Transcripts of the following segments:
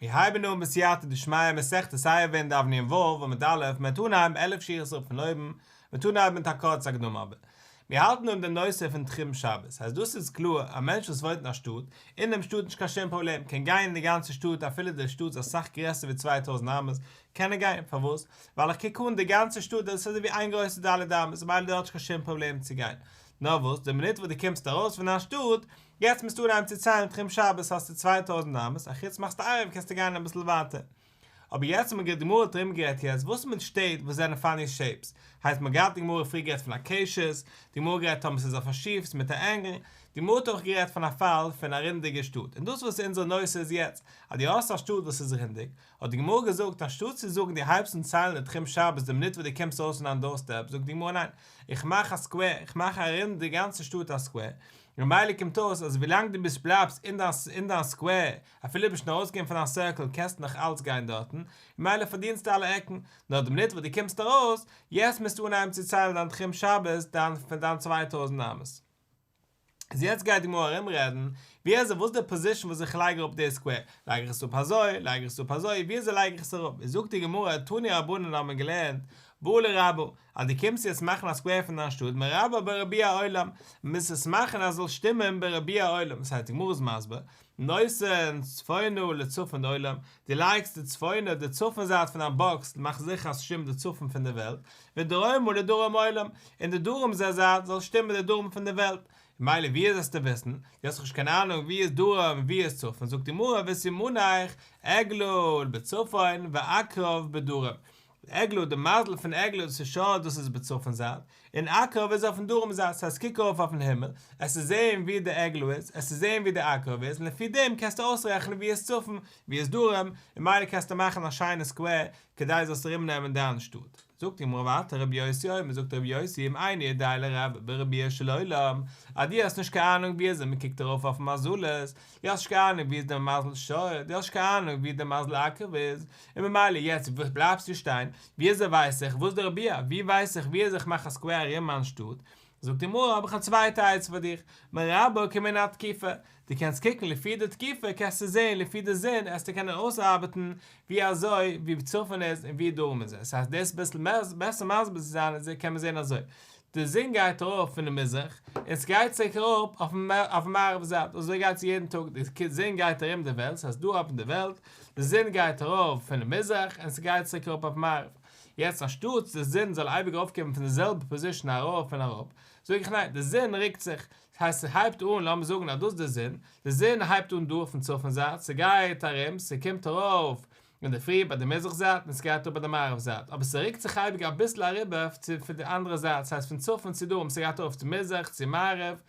מיר הייבן אן בסייעתא דשמיא מסכת עירובין דף נ"ו עמוד א', מ'וועט אנהייבן 11 שורות אראפ פון אויבן, מ'וועט אנהייבן מיט א קורצע הקדמה אבער. מיר האלטן אן די נושא פון תחום שבת, הייסט דאס איז קלאר, א מענטש וואס וואוינט אין א שטאט, אין דעם שטאט נישט קיין שום פראבלעם, קען גיין אין די גאנצע שטאט אפילו די שטאט איז אסאך גרעסער ווי 2000 אמות, קען ער גיין, פארוואס? ווייל איך קוק אן די גאנצע שטאט דאס איז אזוי ווי איין גרויסע ד' אמות, ממילא דארט נישט קיין שום פראבלעם צו גיין. נאר וואס, די מינוט וואס דו קומסט ארויס פון דיין שטאט, יעצט מוזטו אנהייבן צו ציילן תחום שבת האסטו 2000 אמות, אחוץ מאכסט א עירוב קענסטו גיין אביסל ווייטער. אבער יעצט האט מען די גמרא האט ארום גערעדט יעצט וואס מיט שטעט וואס זענען funny shapes, הייסט מען געהאט די גמרא פריער גערעדט פון א קשת, די גמרא גערעדט טאמער ס'איז אויף א שיף ס'איז מיט א angle, די גמרא האט אויך גערעדט פון א פאל פון א רינדיגע שטאט, און דאס וואס אונזער נושא איז יעצט, אז דו האסט א שטאט וואס איז רינדיג, האט די גמרא געזאגט אנשטאט צו זאגן דו הייבסט אן ציילן די תחום שבת די מינוט וואס דו קומסט ארויס פון דיין doorstep זאגט די גמרא ניין, איך מאך א square, איך מאך ארום די גאנצע שטאט א square, ממילא קומט אויס אז ווילאנג דו ביסט בלייבסט אין דיין אין דיין square, אפילו ביסט שוין ארויסגעגאנגען פון דיין circle קענסטו נאך אלץ גיין דארטן, ממילא פארדינסטו אלע עקן, נאר די מינוט וואס דו קומסט ארויס, יעצט מוזטו אנהייבן צו ציילן דיין תחום שבת דיין פון דיין 2000 אמות. איז יעצט גייט די גמרא ארום רעדן, ווי אזוי וואס די position וואס איך לייג אראפ די square, לייג איך עס אפ אזוי, לייג איך עס אפ אזוי, ווי אזוי לייג איך עס אראפ, איז זאגט די גמרא, תנו רבנן האבן געלערנט, בא לרבה, אז דו קומסט יעצט מאכן א square פון דיין שטאט, מרבעה ברביע העולם, מוזט עס מאכן אז עס זאל שטימען ברביע העולם, דאס הייסט די גמרא איז מסביר, נותן צפונה לצפון עולם, דו לייגסט די צפונה, די צפון זייט פון דיין box, מאך זיכער אז ס'שטימט די צפון פון די וועלט, ודרומה לדרום עולם, און די דרום זייט זאל שטימען די דרום פון די וועלט. ממילא ווי איז עס צו וויסן? דו האסט דאך נישט קיין אהנונג ווי איז דרום און ווי איז צפון, זאגט די גמרא וסימנך עגלה בצפון ועקרב בדרום, עגלה, די מזל פון עגלה דאס איז שור דאס איז בצפון זייט, און עקרב איז אויפן דרום זייט, ס'הייסט קוק ארויף אויפן הימל, עס איז זעהן ווי די עגלה איז, עס איז זעהן ווי די עקרב איז, און לפי דעם קענסטו אויסרעכענען ווי איז צפון, ווי איז דרום, און ממילא קענסטו מאכן א שיינע square כדי זאלסט ארום נעמען דיין שטאט. זאגט די גמרא ווייטער רבי יוסי אומר, זאגט רבי יוסי אם אינו יודע לרבעה ברביע של עולם, אז דו האסט נישט קיין אהנונג ווי אזוי מען קוקט ארויף אויפן מזלות, דו האסט נישט קיין אהנונג ווי איז די מזל שור, דו האסט נישט קיין אהנונג ווי די מזל עקרב איז, און ממילא יעצט וואס בלייבסטו שטיין, ווי אזוי ווייס איך וואס די רביע, ווי ווייס איך ווי אזוי איך מאך א square ארום מיין שטאט, זאגט די גמרא האב איך א צווייטע עצה פאר דיך, מרבעה כמן התקופה, דו קענסט קוקן לפי די תקופה קענסטו זען לפי די זון עסטו קענען אויסארבעטן ווי אזוי ווי צפון איז און ווי דרום איז, עס הייסט דאס ביסל בעסער מסביר צו זיין איז קען מען זען אזוי, די זון גייט ארויף פונעם מזרח און סגייט צוריק אראפ אויפן מערב זייט, אזוי גייט עס יעדן טאג, די זון גייט ארום די וועלט, ס'הייסט דא אויף די וועלט, די זון גייט ארויף פונעם מזרח און סגייט צוריק אראפ אויף מערב, יעצט אנשטאטס די זון זאל אייביג ארויפקומען פון די זעלבע position ארויף און אראפ, זאג איך ניין, די זון רוקט זיך, ס'הייסט ס'הייבט אן, לאמיר זאגן אז דאס איז די זון, די זון הייבט אן דא אויפן צפון זייט, ס'גייט ארום, ס'קומט ארויף אינדערפרי ביי די מזרח זייט און ס'גייט אראפ ביי די מערב זייט, אבער ס'רוקט זיך אייביג אביסל אריבער צו פון די אנדערע זייט, ס'הייסט פון צפון צו דרום, ס'גייט ארויף צו מזרח צו מערב,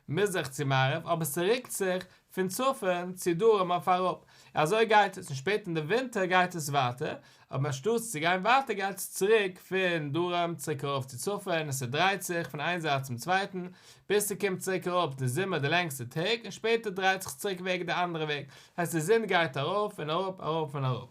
מזרח צו מערב, אבער ס'רוקט זיך פון צפון צו דרום אויף אראפ, אזוי גייט עס, און שפעטער אין די ווינטער גייט עס ווייטער, אבער אנשטאטס צו גיין ווייטער גייט עס צוריק פון דרום צוריק ארויף צו צפון, און ס'דרייט זיך פון איין זייט צום צווייטן, ביז ס'קומט צוריק אראפ די זומער די לענגסטע טעג, און שפעטער דרייט זיך צוריק וועג די אנדערע וועג, הייסט די זון גייט ארויף און אראפ ארויף און אראפ.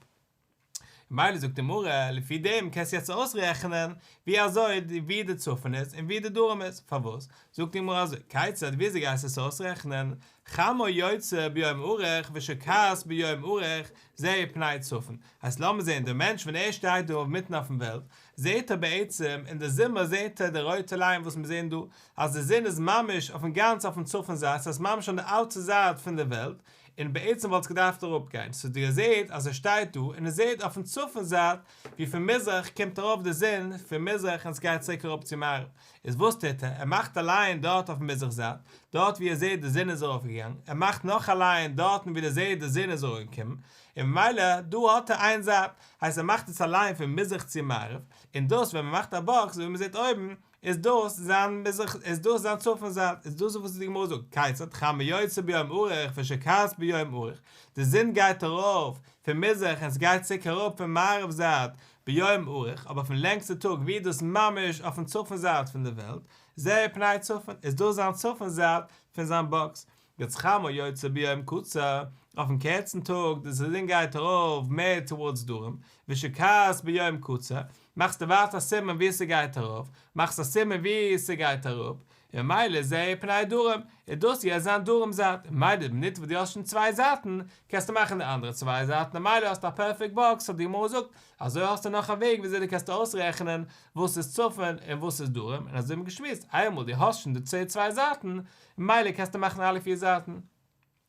ממילא זאגט די גמרא, לפי דעם קענסטו יעצט אויסרעכענען ווי אזוי ווי די צפון איז און ווי די דרום איז, פארוואס? זאגט די גמרא אזוי, כיצד ווי אזוי גייסטו עס אויסרעכענען, חמה יוצאה ביום ארוך ושוקעת ביום ארוך, זה פני צפון, הייסט לאמיר זען, דער מענטש ווען ער שטייט דא אינמיטן אויפן וועלט, זעט ער בעצם, אין די זומער זעט ער די רויטע line וואס מיר זעען דא, אז די זון איז ממש אויפן גאנץ אויפן צפון זייט, ס'הייסט ממש אן די outer זייט פון די וועלט, און בעצם וואלט עס געדארפט אראפגיין, so דו זעט אז ער שטייט דא און ער זעט אויפן צפון זייט ווי פון מזרח קומט ארויף די זון פון מזרח און סגייט צוריק אראפ צו מערב, איז וואס טוט ער? ער מאכט א line דארט אויפן מזרח זייט, דארט ווי ער זעט די זון איז ארויפגעגאנגען, ער מאכט נאך א line דארטן ווי ער זעט די זון איז אראפגעקומען, און ממילא דא האט ער איין זייט, הייסט ער מאכט עס א line פון מזרח צו מערב, און דאס ווען מען מאכט א box ווי מען זעט אויבן, איז דאס זיין מזרח איז דאס זיין צפון זייט, איז דאס וואס די גמרא זאגט, כיצד חמה יוצאה ביום ארוך ושוקעת ביום ארוך, די זון גייט ארויף פון מזרח און סגייט צוריק אראפ פון מערב זייט ביום ארוך, אבער אויפן לענגסטע טאג ווי איז דאס ממש אויפן צפון זייט פון די וועלט, זה פני צפון, איז דאס זיין צפון זייט פון זיין box, יעצט חמה יוצאה ביום קצר, אויפן קערצן טאג, די זון גייט ארויף מער towards דרום, ושוקעת ביום קצר, מאכסטו ווייטער א סימן ווי ס'גייט ארויף, מאכסט א סימן ווי ס'גייט אראפ, און ממילא זה פני דרום, איז דאס יעצט זיין דרום זייט, און ממילא די מינוט וואס דו האסט שוין צוויי זייטן, קענסטו מאכן די אנדערע צוויי זייטן און ממילא האסטו א פערפעקט באקס, האט די גמרא געזאגט, אזוי האסטו נאך א וועג וויאזוי דו קענסט אויסרעכענען וואס איז צפון און וואס איז דרום, און אזוי האבן מיר געשמועסט, איינמאל דו האסט שוין די צוויי זייטן, ממילא קענסטו מאכן אלע פיר זייטן.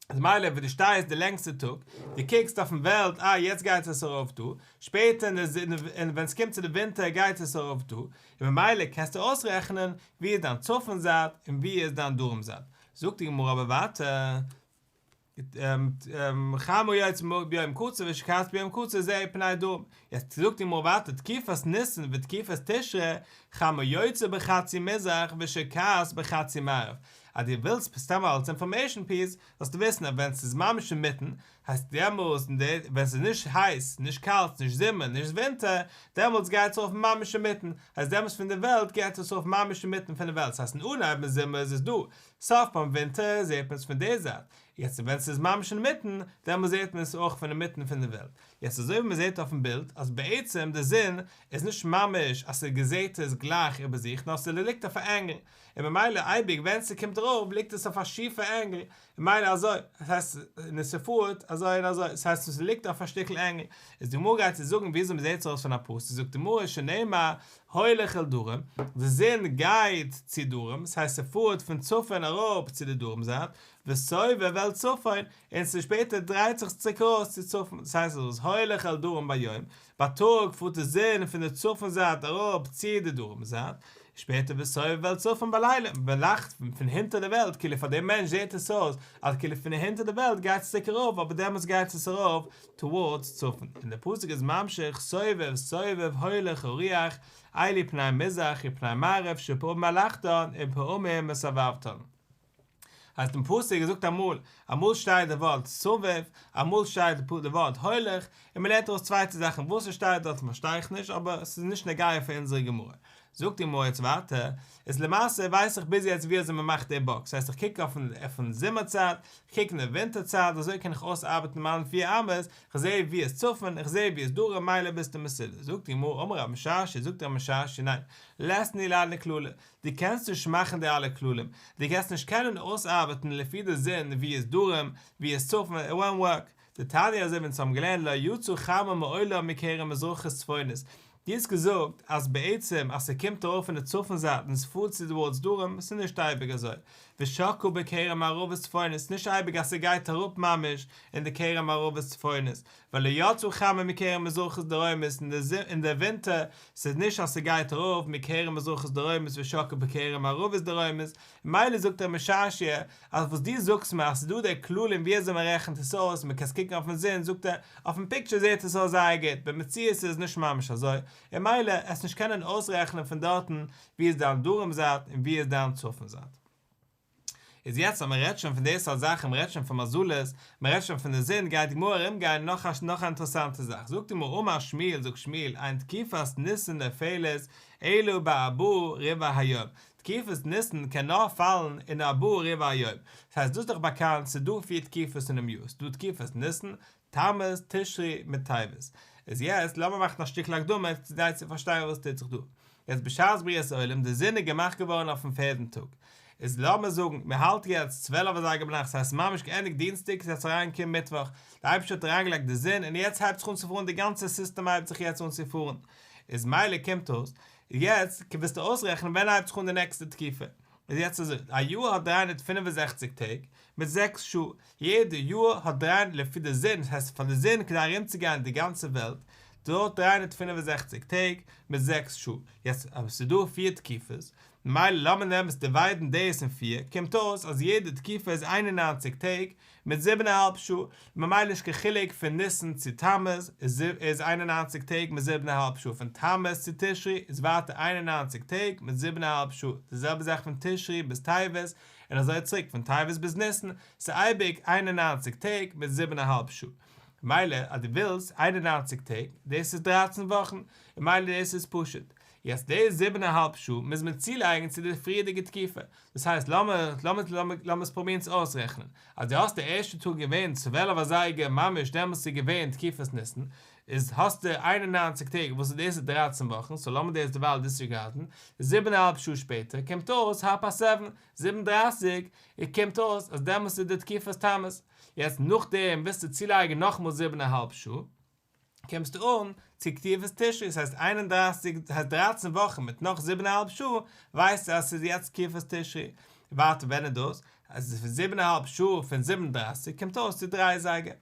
אז מילא וואו דו שטייסט די לענגסטע טאג, דו קוקסט אויפן וועלט, אה יעצט גייט עס ארויף דא, שפעטער אין ווען עס קומט צו די ווינטער גייט עס ארויף דא, און ממילא קענסטו אויסרעכענען וואו איז דיין צפון זייט און וואו איז דיין דרום זייט. זאגט די גמרא אבער ווייטער, חמה יוצאה ביום קציר ושוקעת ביום קציר זה פני דרום, יעצט זאגט די גמרא ווייטער תקופת ניסן ותקופת תשרי, חמה יוצאה בחצי מזרח ושוקעת בחצי מערב, אז דו ווילסט סתם אלס information piece, זאלסטו וויסן אז ווען ס'איז ממש אינמיטן, הייסט דעמאלס ווען ס'איז נישט הייס, נישט קאלט, נישט זומער, נישט ווינטער, דעמאלס גייט עס ארויף ממש אינמיטן, הייסט דעמאלס פון די וועלט גייט עס ארויף ממש אינמיטן פון די וועלט, ס'הייסט אין אנהייב אין זומער איז עס דא, סוף ביים ווינטער זעט מען עס פון די זייט, יעצט ווען ס'איז ממש אינמיטן, דעמאלס זעט מען עס אויך פון אינמיטן פון די וועלט. יעצט אזוי ווי מ'זעט אויפן בילד אז בעצם די זון איז נישט ממש אז ס'געזעט עס גלייך איבער זיך נאר ס'ליגט אויף א angle, און ממילא אייביג ווען ס'קומט ארויף ליגט עס אויף א שיפע angle, ממילא אזוי, עס הייסט און עס ס'פארט אזוי און אזוי, עס הייסט ס'ליגט אויף א שטיקל angle, איז די גמרא גייט צו זאגן וויאזוי מ'זעט עס אויס פון א פסוק, זאגט די גמרא שנאמר הולך אל דרום, די זון גייט צו דרום, עס הייסט ס'פארט פון צפון אראפ צו די דרום זייט, וסובב אל צפון, און ס'שפעטער דרייט זיך צוריק ארויס צו צפון, דאס הייסט אז הולך אל דרום ביום, בייטאג פארט די זון פון די צפון זייט אראפ צו די דרום זייט, שפעטער וסובב אל צפון בלילה, ביינאכט פון הינטער די וועלט, כאילו פאר דעם מענטש זעט עס אויס אז כאילו פון הינטער די וועלט גייט עס צוריק ארויף אבער דעמאלטס גייט עס ארויף towards צפון, און דער פסוק איז ממשיך סובב סובב הולך הרוח אלו פני מזרח ופני מערב שפעמים הלכתן ופעמים סבבתן. הייסט אין פסוק געזאגט אמאל, אמאל שטייט די ווארט סובב, אמאל שטייט די ווארט הולך, און מען לערנט ארויס צווייטע זאכן, וואס עס שטייט דארט פארשטיי איך נישט, אבער עס איז נישט נוגע פאר אונזערע גמרא. זאגט די גמרא יעצט ווייטער, איז למעשה ווייס איך ביז יעצט ווי אזוי מען מאכט די באקס, הייסט איך קוק אויפן זומער צייט, איך קוק אין די ווינטער צייט, אזוי קען איך אויסארבעטן מיינע פיר אמות, איך זע ווי איז צפון, איך זע ווי איז דרום, מילא ביסטו מסודר. זאגט די גמרא, אמר רב משרשיא, זאגט רב משרשיא, ניין, לית ניהו להני כללי, דו קענסט נישט מאכן די אלע כללים, דו גייסט נישט קענען אויסארבעטן לפי די זון ווי איז דרום ווי איז צפון, it won't work, דתניא אזוי ווי אונז האבן געלערנט לא יצאה חמה מעולם מקרן מזרחית צפונית, דו האסט געזאגט אז בעצם אז ס'קומט ארויף פון די צפון זייט און ס'פארט צו towards דרום, ס'איז נישט אייביג אזוי, ושקעה בקרן מערבית צפונית, ס'נישט אייביג אז ס'גייט אראפ ממש אין די קרן מערבית צפונית, ולא יצאה חמה מקרן מזרחית דרומית אין די ווינטער, ס'איז נישט אז ס'גייט ארויף מקרן מזרחית דרומית ושקעה בקרן מערבית דרומית, ממילא זאגט ר' משרשיא אז וואס דו זאגסט מיר אז ס'איז דא די כללים ווי אזוי מ'רעכנט עס אויס, מ'קען עס קוקן אויפן זון, זאגט ער, אויפן picture זעט עס אויס זייער גוט, במציאות איז עס נישט ממש אזוי, און מילא עסט נישט קענען אויסרעכענען פון דארטן ווי איז דיין דרום זייט און ווי איז דיין צפון זייט. איז יעצט אז מען רעדט שוין פון די סארט זאכן, מען רעדט שוין פון מזלות, מען רעדט שוין פון די זון, גייט די גמרא ארום גיין נאך א נאך א אינטערעסאנטע זאך, זאגט די גמרא אמר שמואל, זאגט שמואל, אין תקופת ניסן נופלת אלא בארבעה רבעי היום, תקופת ניסן קען נאר פאלן אין ארבעה רבעי היום, דאס הייסט דאס איז דאך באקאנט ס'איז דא פיר תקופות אינעם יאר, ס'איז דא תקופת ניסן, תמוז, תשרי, מיט טבת. איז יעצט לאמיר מאכן א שטיקל הקדמה כדי צו פארשטיין וואס טוט זיך דא. יעצט בשעת בריאת העולם, די זון איז געמאכט געווארן אויפן פערדן טאג. איז לאמיר זאגן, מען האלט יעצט צוועלף אזייגער ביינאכט, ס'הייסט ממש געענדיגט דינסטאג, ס'איז יעצט אריינגעקומען מיטוואך, די אייבערשטער האט אריינגעלייגט די זון און יעצט הייבט זיך אן צו פארן די גאנצע סיסטעם הייבט זיך יעצט אן צו פארן. איז מילא קומט אויס, יעצט ווילסטו אויסרעכענען ווען הייבט זיך אן די נעקסטע תקופה. איז יעצט אזוי, א יאר האט 365 טעג, מיט זעקס שעה, יעדע יאר האט דריי לפי די זון, דאס הייסט פאר די זון כדי ארומצוגיין די גאנצע וועלט, דויערט 365 טעג מיט זעקס שעה, יעצט אויב עס איז דא פיר תקופות, ממילא לאמיר נעמען עס divide ן דאס אין פיר, קומט אויס אז יעדע תקופה איז 91 טעג מיט זיבן א האלב שעה, ממילא נישט קיין חילוק פון ניסן צו תמוז איז 91 טעג מיט זיבן א האלב שעה, פון תמוז צו תשרי איז ווייטער 91 טעג מיט זיבן א האלב שעה, די זעלבע זאך פון תשרי ביז טבת, און אזוי צוריק פון טבת ביז ניסן, ס'איז אייביג 91 טעג מיט זיבן א האלב שעה. מילא אז דו ווילסט 91 טעג, דאס איז 13 וואכן, און מילא דאס איז פשוט. יעצט די זיבן א האלב שעה מוז מען צולייגן צו די פריערדיגע תקופה, דאס הייסט לאמיר לאמיר לאמיר לאמיר עס פרובירן צו אויסרעכענען, אז דו האסט די ערשטע טאג געווען צוועלף אזייגער ממש דעמאלטס איז געווען תקופת ניסן, איז האסטו 91 טעג וואס איז דאס איז 13 וואכן, סאו לאמיר דאס דערווייל דיסריגארדן, זיבן א האלב שעה שפעטער קומט אויס האלב פאסט seven, 7:30, און קומט אויס אז דעמאלטס איז די תקופת תמוז. יעצט נאכדעם ווילסטו צולייגן נאכאמאל זיבן א האלב שעה, קומסטו אן צו תקופת תשרי, ס'הייסט 31, ס'הייסט 13 וואכן מיט נאך זיבן א האלב שעה, ווייסטו אז ס'איז יעצט תקופת תשרי. ווייטער ווען איז דאס? אז פון זיבן א האלב שעה פון 7:30 קומט אויס צו 3 אזייגער.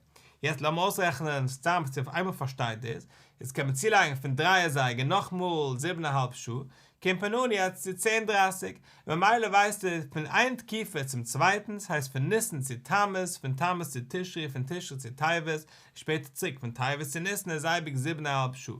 יעצט לאמיר אויסרעכענען סתם צו אויף איינמאל פארשטייט דאס, יעצט קען מען צולייגן פון 3 אזייגער נאכמאל זיבן א האלב שעה, קומט מען אן יעצט צו 10:30, ממילא ווייסטו פון איין תקופה צום צווייטן, ס'הייסט פון ניסן צו תמוז, פון תמוז צו תשרי, פון תשרי צו טבת, שפעטער צוריק פון טבת צו ניסן איז אייביג זיבן א האלב שעה.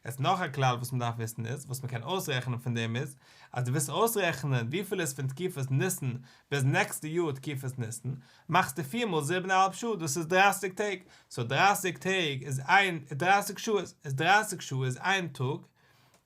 יעצט נאך א כלל וואס מען דארף וויסן איז, וואס מען קען אויסרעכענען פון דעם איז, אז דו ווילסט אויסרעכענען וויפיל איז פון תקופת ניסן ביז נעקסטע יאר תקופת ניסן, מאכסטו פיר מאל זיבן א האלב שעה, דאס איז 30 טעג, סאו 30 טעג איז איין, 30 שעות, איז 30 שעה איז איין טאג,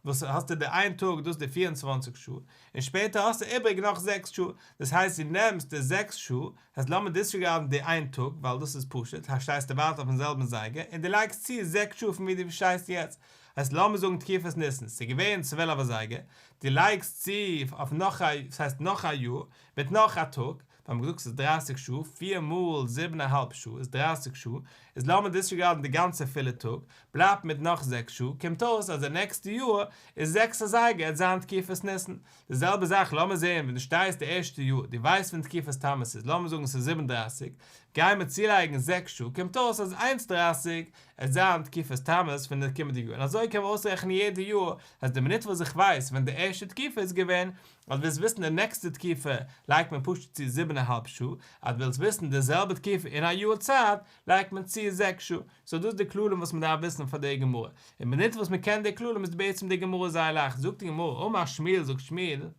וואס האסטו די איין טאג דאס די 24 שעה, און שפעטער האסטו איבריג נאך 6 שעה, דאס הייסט דו נעמסט די 6 שעה, הייסט לאמיר דיסריגארדן די איין טאג, ווייל דאס איז פשוט, שטייסטו ווייטער אויפן זעלבן זייגער, און דו לייגסט צו 6 שעה פון ווי דו שטייסט יעצט, הייסט לאמיר זאגן תקופת ניסן, ס'איז געווען 12 אזייגער, דו לייגסט צו אויף נאך א, דאס הייסט נאך א יאר, מיט נאך א טאג, ווייל מ'האט געזאגט ס'איז 30 שעה, 4 מאל זיבן א האלב שעה איז 30 שעה, איז לאמיר דיסריגארדן די גאנצע פולע טאג, בלייבט מיט נאך 6 שעה, קומט אויס אז די נעקסטע יאר איז 6 אזייגער עט זיין תקופת ניסן. די זעלבע זאך לאמיר זעהן ווען דו שטייסט די ערשטע יאר, דו ווייסט ווען תקופת תמוז איז, לאמיר זאגן ס'איז 37, גיי מיר צולייגן 6 שעה, קומט אויס אז 1:30 עט זיין תקופת תמוז פון די קומענדיגע יאר, און אזוי קען מען אויסרעכענען יעדע יאר, אז די מינוט וואס איך ווייס ווען די ערשטע תקופה איז געווען, אז ווילסט וויסן די נעקסטע תקופה, לייגט מען פשוט צו זיבן א האלב שעה, אז ווילסט וויסן די זעלבע תקופה אין א יאר צייט, לייגט מען צו 6 שעה. סאו דאס איז די כללים וואס מען דארף וויסן פאר די גמרא. און מינוט וואס מען קען די כללים איז בעצם די גמרא זייער לייכט. זאגט די גמרא, אמר שמואל, זאגט שמואל,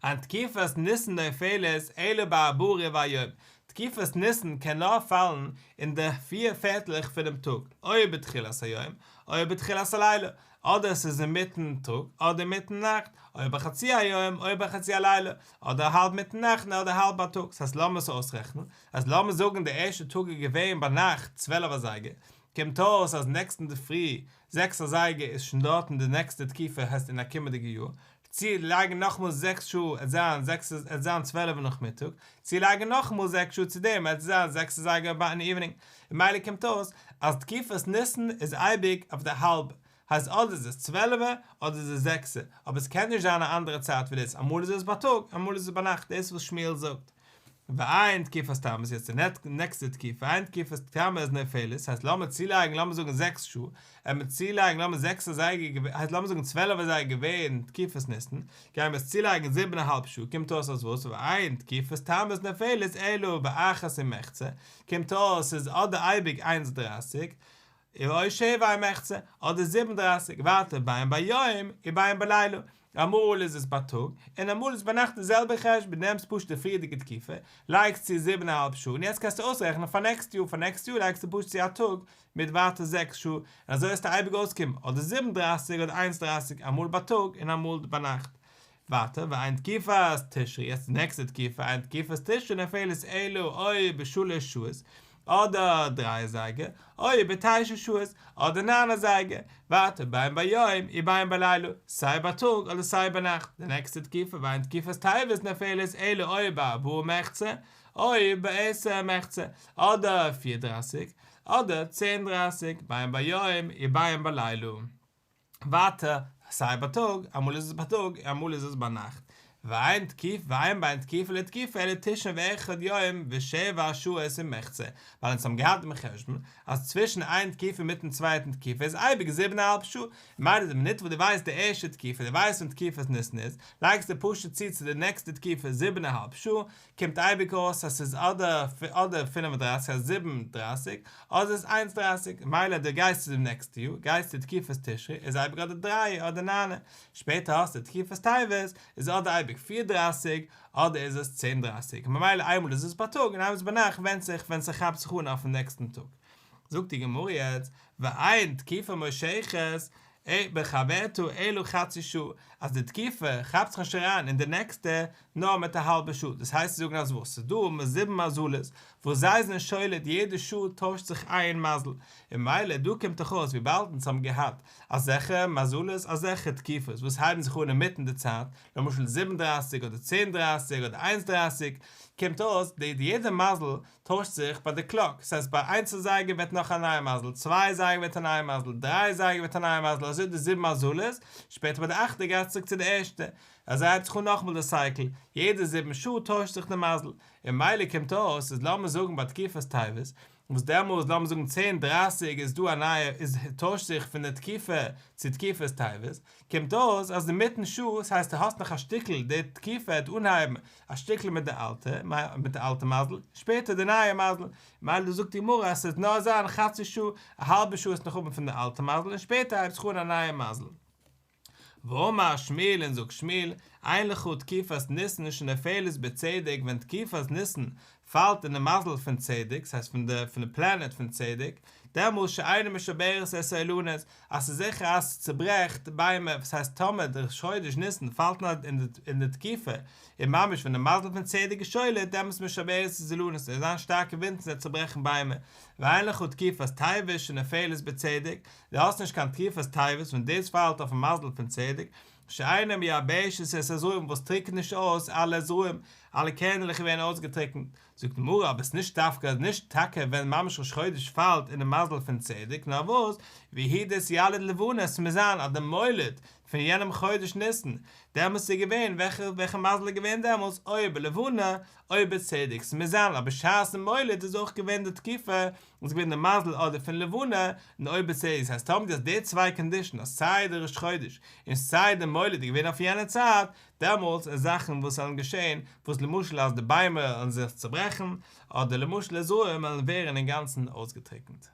אין תקופת ניסן נופלת אלא בארבעה רבעי היום. תקופת ניסן קען נאר פאלן אין די פיר פערטלעך פונעם טאג, או בתחילת היום, או בתחילת הלילה, אדער עס איז אינמיטן טאג, אדער אינמיטן נאכט, או בחצי היום, או בחצי הלילה, אדער האלב מיטן נאכט אדער האלב בייטאג. ס'הייסט לאמיר עס אויסרעכענען, אז לאמיר זאגן די ערשטע טאג איז געווען ביינאכט 12 אזייגער, קומט אויס אז נעקסטן אינדערפרי 6 אזייגער איז שוין דארטן די נעקסטע תקופה, הייסט אין א קומענדיגע יאר, צו לייגן נאכאמאל 6 שעה עט זיין 6 עט זיין 12 נאכמיטאג, צו לייגן נאכאמאל 6 שעה צו דעם עט זיין 6 אזייגער ביי אין evening. ממילא קומט אויס אז תקופת ניסן איז אייביג אויף די האלב, הייסט אדער איז עס 12 אדער איז עס 6, אבער עס קען נישט זיין א אנדערע צייט ווי דאס, אמאל איז עס בייטאג, אמאל איז עס ביינאכט, דאס איז וואס שמואל זאגט. ואין תקופת תמוז, יעצט די נעקסטע תקופה, ואין תקופת תמוז נופלת, הייסט לאמיר צולייגן, לאמיר זאגן 6 שעה, און מיר צולייגן, לאמיר 6 אזייגער, הייסט לאמיר זאגן 12 אזייגער געווען תקופת ניסן, גייען מיר עס צולייגן זיבן א האלב שעה, קומט אויס אז וואס? ואין תקופת תמוז נופלת אלא באחת ומחצה, קומט אויס ס'איז אדער אייביג 1:30, או שבע ומחצה, אדער 7:30, ווייטער בין ביום ובין בלילה, אמאל איז עס בייטאג, און אמאל איז ביינאכט די זעלבע חשבון, נעמסט פשוט די פריערדיגע תקופה, לייגסט צו זיבן א האלב שעה, און יעצט קענסטו אויסרעכענען פאר נעקסט יאר, פאר נעקסט יאר לייגסטו פשוט צו א טאג מיט ווייטער 6 שעה, און אזוי וועסטו אייביג אויסקומען, אדער 7:30 אדער 1:30, אמאל בייטאג און אמאל ביינאכט. ווייטער, ואין תקופת תשרי, יעצט די נעקסטע תקופה, אין תקופת תשרי נופלת אלא או בשלש שעות, אדער 3 אזייגער, או בתשע שעות, אדער 9 אזייגער, ווייטער בין ביום ובין בלילה, סיי בייטאג אדער סיי ביינאכט. די נעקסטע תקופה, ואין תקופת טבת נופלת אלא או בארבעה ומחצה, או בעשר ומחצה, אדער 4:30, אדער 10:30, בין ביום ובין בלילה. ווייטער, סיי בייטאג, אמאל איז עס בייטאג, אמאל איז עס ביינאכט. ואין תקופ, ואין בין תקופה לתקופה אלא תשעים ואחד יום ושבע שעות ומחצה, ווייל אונז האבן געהאט דעם חשבון אז צווישן איין תקופה מיטן צווייטן תקופה איז אייביג זיבן א האלב שעה. ממילא די מינוט וואס דו ווייסט די ערשטע תקופה, דו ווייסט ווען תקופת ניסן איז, לייגסטו פשוט צו צו די נעקסטע תקופה זיבן א האלב שעה, קומט אייביג אויס אז ס'איז אדער 35, אז 7:30, אדער איז 1:30. ממילא דו גייסט צו דעם נעקסטע יאר, גייסט צו תקופת תשרי, איז אייביג אדער 3 אדער 9. שפעטער האסטו תקופת טבת, איז אדער אייביג 4:30, אדער איז עס 10:30. ממילא איינמאל איז עס בייטאג און איינמאל איז ביינאכט, ווענדט זיך ווען ס'כאפט זיך אן אויפן נעקסטן טאג. זאגט די גמרא יעצט, ואין תקופה מושכת. בחברתה אלא חצי שעה, אז די תקופה כאפט זיך נישט אריין אין די נעקסטע נאר מיט א האלבע שעה, דאס הייסט צו זאגן אז וואס? ס'איז דא זיבן מזלות וואס זיי זענען שולט יעדע שעה טוישט זיך איין מזל, און ממילא דא קומט דאך אויס וויבאלד אונז האבן געהאט אזעלכע מזלות אזעלכע תקופות וואס הייבן זיך אן אינמיטן די צייט, למשל זיבן דרייסיג אדער צען דרייסיג אדער איינס דרייסיג, קומט אויס די יעדע מזל טוישט זיך ביי די קלאק, ס'הייסט ביי איינס אזייגער ווערט נאך א נייע מזל, צוויי אזייגער ווערט א נייע מזל, דריי אזייגער ווערט א נייע מזל, אזוי די זיבן מזלות, שפעטער ביי די אכטע גייט עס צוריק צו די ערשטע, אזוי הייבט זיך אן נאכאמאל די סייקל, יעדע זיבן שעה טוישט זיך די מזל, און ממילא קומט אויס אז לאמיר זאגן ביי תקופת טבת, וואס דעמאלס לאמיר זאגן צען דרייסיג איז דא א נייע איז טוישט זיך פון די תקופה צו תקופת טבת, קומט אויס אז אינמיטן שעה, ס'הייסט דו האסט נאך א שטיקל די תקופה העט אנהייבן א שטיקל מיט די אלטע מיט די אלטע מזל, שפעטער די נייע מזל, ממילא זאגט די גמרא אז ס'וועט נאר זיין חצי שעה, א האלבע שעה וועסט נאך האבן פון די אלטע מזל און שפעטער הייבט זיך אן א נייע מזל. ואמר שמואל און זאגט שמואל, אין לך תקופת ניסן שנופלת בצדק ווען תקופת ניסן פאלט אין די מזל פון צדק, ס'הייסט פון די פון די פלענעט פון צדק, דעמאלס שאינה משברת את האילנות, אז ס'איז זיכער אז ס'צוברעכט ביימער, וואס הייסט טאמער די ראש חודש ניסן פאלט אין די תקופה, און ממש ווען די מזל פון צדק איז שולט, דעמאלס משברת את האילנות, עס וועט זיין שטארקע ווינטן ס'וועט צוברעכן ביימער, ואין לך תקופת טבת שנופלת בצדק, דו האסט נישט קיין תקופת טבת ווען דאס פאלט אויפן מזל פון צדק, שאינה מייבשת את הזרעים וואס טריקנט נישט אויס אלע זרעים, אלע קערנעלעך ווערן אויסגעטריקנט. זאגט די גמרא אבער עס איז נישט דווקא נישט טאקע ווען ממש ראש חודש פאלט אינעם מזל פון צדק נאר וואס והוא דאתיליד לבנה עס מוז זיין אז די מולד פון יענעם חודש ניסן דעמאלס איז געווען וועלכע וועלכע מזל איז געווען דעמאלס או בלבנה או בצדק ס'מוז זיין אז בשעת'ן מולד איז אויך געווען די תקופה איז געווען די מזל אדער פון לבנה און או בצדק, ס'הייסט טאמער דו האסט די צוויי קאנדישן אז סיי די ראש חודש און סיי די מולד איז געווען אויף יענע צייט, דעמאלטס איז זאכן וואס וועלן געשען, וואס למשל אז די ביימער וועלן זיך צוברעכן, אדער למשל די זרעים וועלן ווערן אינגאנצן אויסגעטריקנט.